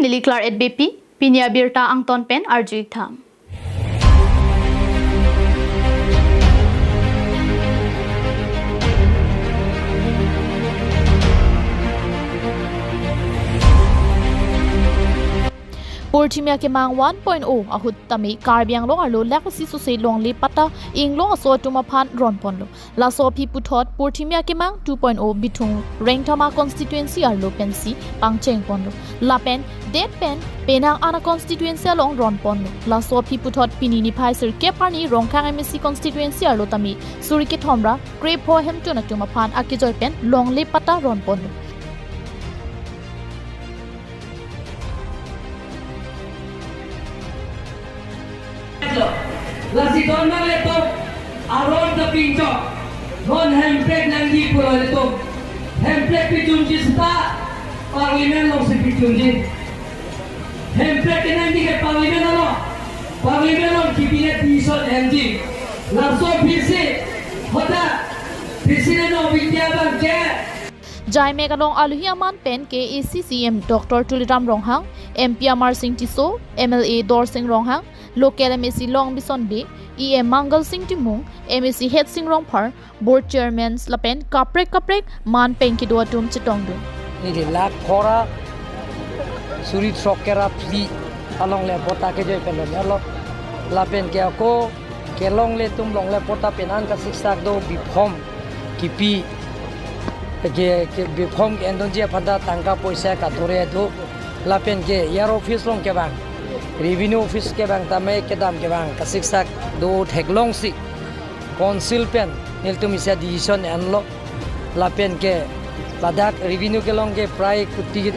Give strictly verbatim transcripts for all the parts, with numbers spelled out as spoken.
Neli Claret Beypi, pini abirta angton pen arju-ik tha. Purthimi akemang one point o ahut tame Karbi Anglong arlo lakh isi sose longle patta inglong aso atum aphan ronponlo. Laso aphi puthot purthimi akemang two point o Bithung Rengthama constituency arlo pensi pangchengponlo. Lapen det pen penang an a-constituency along ronponlo. Laso aphi puthot pini niphai sirkep arni Rongkhang M A C constituency arlo tame suri kethom ra krepho hemtun atum aphan akejoi pen longle patta ronponlo. Lasi don nanglitum aron ta pingchok. Non hemprek nangji pulo ilitum. Hemprek pichunji seta Parliament alongsi pichunji. Hemprek kenangji ke Parliament along. Parliament along kipi le decision enji. Laso aphi si hoda President of India abang ke Jaimek along alohi aman pen K A A C C M Doctor Tuliram Ronghang, M P Amarsing Tisso, M L A Dorsing Ronghang, local M A C Longbison Bey, E M Mangalsing Timung, M A C Headsing Rongphar, board chairmans lapen kaprek kaprek man pen kedo atum chetongdun. Neli lakh pharo suri throk kera phli alongle patta kejoi pen longle lo. Lapen ke ako kelongle atum longle patta pen an kasiksak do, biphom kipi ke, ke biphom ke-endunji aphan ta tangka poisa kadure do. Lapen ke E R O office along kevang, revenue office kevang tame kedam kevang kasiksak do theklongsi council pen nelitum isi a-decision enlo. Lapen ke ladak revenue kelong ke prai kuti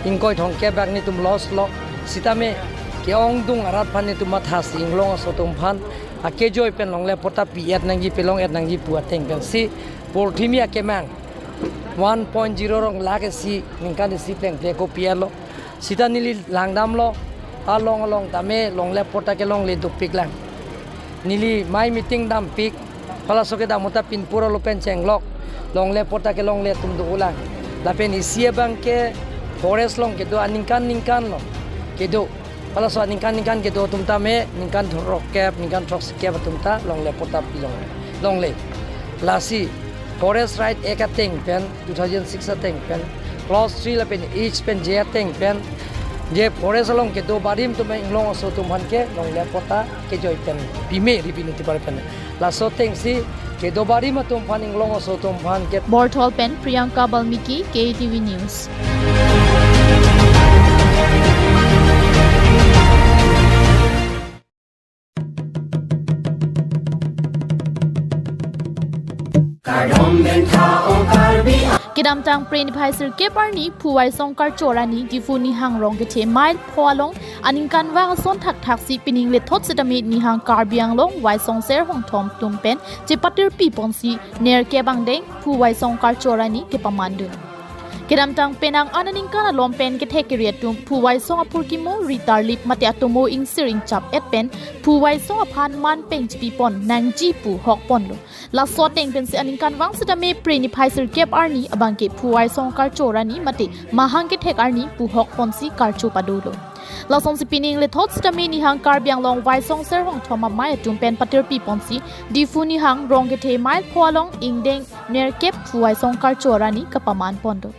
ingkoi thomkep bak nelitum loss lo. Sitame ke-ongdung arat aphan nelitum mathasi inglong aso atum aphan akejoi pen longle patta pi-et nangji, pelong-et nangji pu ateng pensi purthimi akemang one point zero rong lakh isi ningkan isi plengple ako pi-etlo. Sita neli langdamlo, along along tame longle patta kelongle dopiklang. Neli mai meeting dampik, halaso kedam ahut ta pinpur alo pen chenglok, longle patta kelongle atum dolang. Lapen isi abang ke forest along kedo aningkan ningkan lo kedo. Halaso aningkan ningkan kedo atum tame ningkan throkkep, ningkan throksikep atum ta longle patta pilong longle. Lasi Forest Right Act ateng pen, two thousand six ateng pen, clause three lapen H pen J ateng pen, je forest along kedo barim atum inglong aso atum aphan ke longle patta kejoi pen pime revenue department pen. Laso atengsi kedo barim atum aphan inglong aso atum aphan ke. Borthol pen Priyanka Balmiki, K T V News. Kedamtang Phre niphai sirkep arni Phu Waisong Karcho Arni Diphu Nihang Rongkethe mile pho along aningkanvang ason thakthaksi pining lethot sitame Nihang Karbi Anglong Waisong Ser Hongthom atum pen chepatirpi ponsi nerkep angdeng Phu Waisong Karcho Arni kepamandun. Kedamtang penang an aningkan alom pen kethek kere atum Phu Waisong aphurkimo ritarlip mate atomo ingsir ingchap-et pen Phu Waisong aphan man peng chepipon nangji pu hokponlo. Laso ateng pensi aningkanvang sitame Phre niphai sirkep arni abangke Phu Waisong Karcho Arni mate mahang kethek arni pu hokponsi karcho padolo. Lasonsi pining lethot sitame Nihang Karbi Anglong Waisong Ser Hongthom amei atum pen patirpi ponsi Diphu Nihang Rongkethe mile pho along ingdeng nerkep Phu Waisong Karcho Arni kapaman pondo.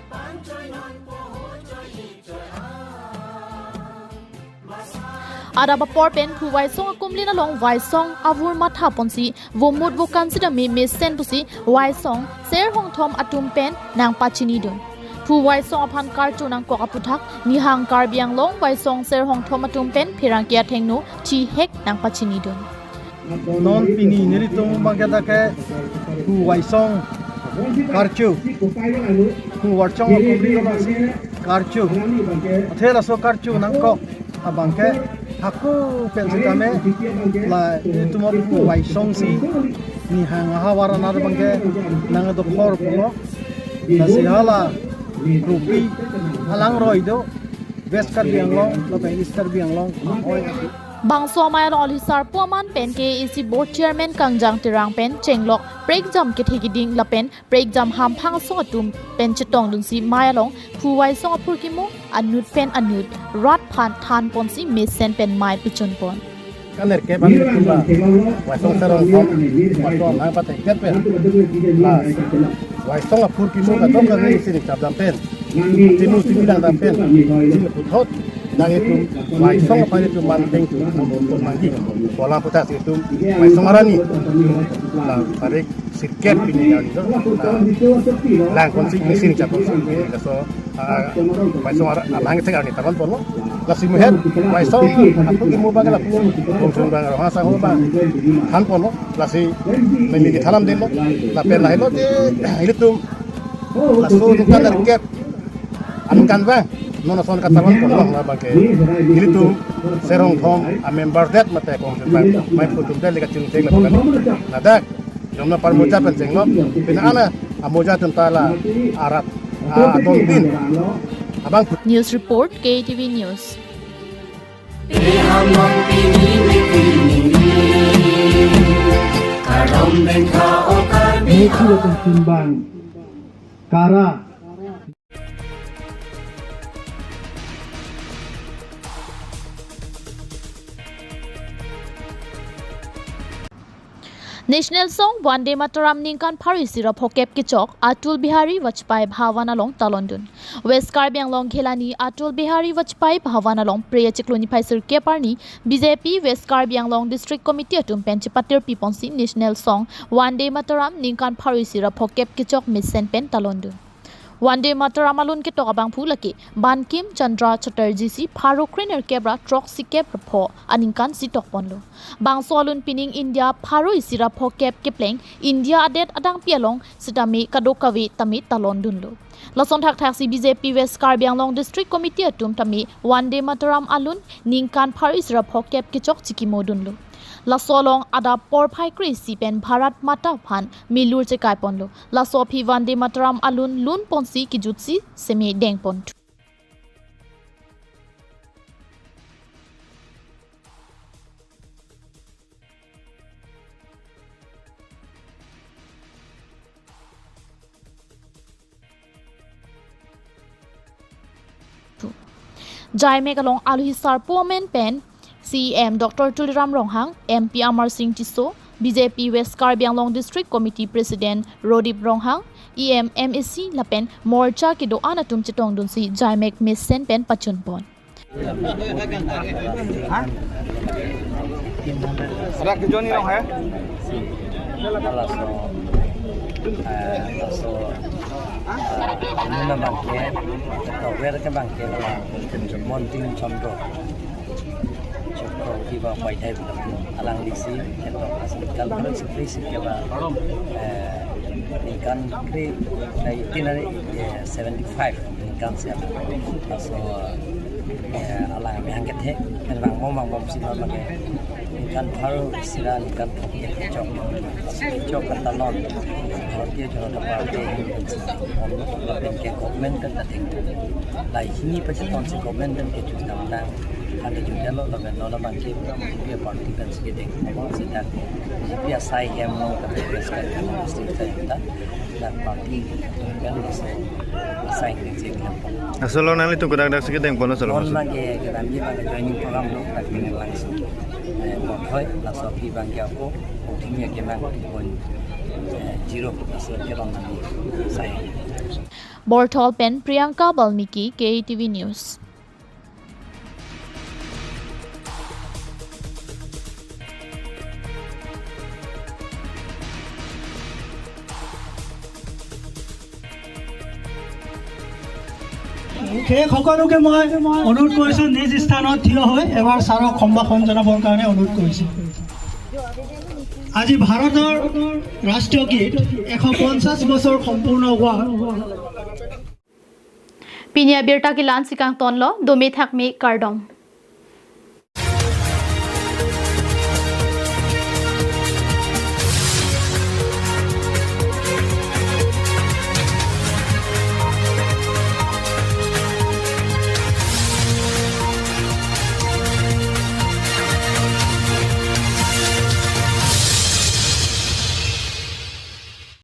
Adap apor pen Phu Waisong akumlin along Waisong avur matha ponsi vomut vokan sitame mesen pusi Waisong Ser Hongthom atum pen nangpachinidun. Phu Waisong aphan karcho nangkok aputhak Nihang Karbi Anglong Waisong Ser Hongthom atum pen pherangke athengno thihek nangpachinidun. Non pini nelitum abangke dak ke Phu Waisong karcho, Phu Waisong akumlin alongsi karcho. Athe laso karcho nangkok abangke hako pen sitame la nelitum Phu Waisong si Nihang ahavar aner abangke nangdokhor pulo. Lasi hala Rupi alangroi do, West Karbi Anglong lapen East Karbi Anglong oi. Bangso amei along alhi sarpo aman pen K A A C Board Chairman Kangjang Terang pen chenglok prekjam kethe kiding lapen prekjam hamphang asong atum pen chetongdunsi amei along phu Waisong aphurkimo anut pen anut rat aphan thanponsi mesen pen amei pachunpon. Kanerkep an ilitum la Waisong Serong Thom, Waisong Amhang Pateng Ket pen, la Waisong aphurkimo kadokave isi ning chapdam pen, timu timi langdam pen, isi puthot, nang itum Waisong aphan itum manteng tu manggi. Polang putas itum Waisong arani, la tarik sirkep pini yang itu, la langkonsi mesen chapdam, laso ah, Waisong ar-, amahang kethek arni thanponlo. Lasi muhet Waisong aphurkimo abang lapu, Bongsun abang, Ronghang asangho abang thanponlo. Lasi memi kethanam detlo. Lapen lahelo te ilitum laso aningkan nerkep, aningkan abang non ason kathanponlo, labang ke ilitum Serong Thom amember det mate Bongsun abang, amei phu atum det le kachingthek lapen ladak Jomna apar moja pen chenglok, pina ana amoja atum ta la arat, ah, adon tin abang phu. News report, K T V News. Methi lapen simbang, kara. National Song Vande Mataram ningkan pharo isi ra phokep kechok Atal Bihari Vajpayee Bhavan along talondun. West Karbi Anglong Ghelani Atal Bihari Vajpayee Bhavan along Phre achiklo niphai sirkep arni B J P West Karbi Anglong District Committee atum pen chepatir piponsi National Song Vande Mataram ningkan pharo isi ra phokep kechok mesen pen talondun. Vande Mataram alun ketok abangphu lake Bankim Chandra Chatterjee si pharo krenerkep ra throksikep ra pho aningkan si tokponlo. Bangso alun pining India pharo isi ra phokep kepleng India adet adangpi along sitame kadokave tame talondunlo. Lason thakthak si B J P West Karbi Anglong District Committee atum tame Vande Mataram alun ningkan pharo isi ra phokep kechok chikimodunlo. Laso along adap porphai kre isi pen Bharat Mata aphan milur chekaiponlo. Laso aphi Vande Mataram alun lunponsi kijutsi seme dengpon. Jaimek along alohi sarpo amen pen C E M Doctor Tuliram Ronghang, M P Amar Sing Tisso, B J P West Karbi Anglong District Committee President Rodip Ronghang, E M, M A C lapen morcha kedo-an atum chetongdunsi jaimek mesen pen pachunpon. Rak Joni Rong hai? Laso, eh, laso, eh, nuna bangke, ketok wer ke bangke, Monting Chandra. Chokro kiba paithai belong. Alangli si ketok asal kal kal seperti si keba, eh, ningkan kre, eh, itin hari, eh, seventy five ningkan siap. Laso, eh, alang amehang kethe, kan bang mom bang mom si non bangke. Ningkan pharo isi ra ningkan thom kechok. Kechok katalon. Bharatiya Janata Party, ke government kan ta thek. Lahei hini pachetonsi government kan kechok tam tang. Ada juga lo, lapen lo labang ke, ke party kan si kedeng, abang si dak, B J P asai hem lo, tapi West Karbi Anglong District asai kita, dan party kan si asai kan si kita. Asal lo nanglitum kedak dak si kedengpon asal lo. Lo maksud? Lagi ke kami pada joining program lo, tapi dengan langsung. Eh, Borthol, laso aphi bangke ako, voting ya kemang two point zero, laso ke lo nangi asai. Borthol pen Priyanka Balmiki, K T V News. সেই সকলোকে মই অনুৰোধ কৰিছো নিজ স্থানত থিয় হৈ এবাৰ ছাৰক সম্ভাষণ জনাবৰ কাৰণে অনুৰোধ কৰিছো। আজি ভাৰতৰ ৰাষ্ট্ৰীয় গীত এশ পঞ্চাশ বছৰ সম্পূৰ্ণ হোৱা Pini abirta ke la-ansi kangtonlo, dome thakme kardom.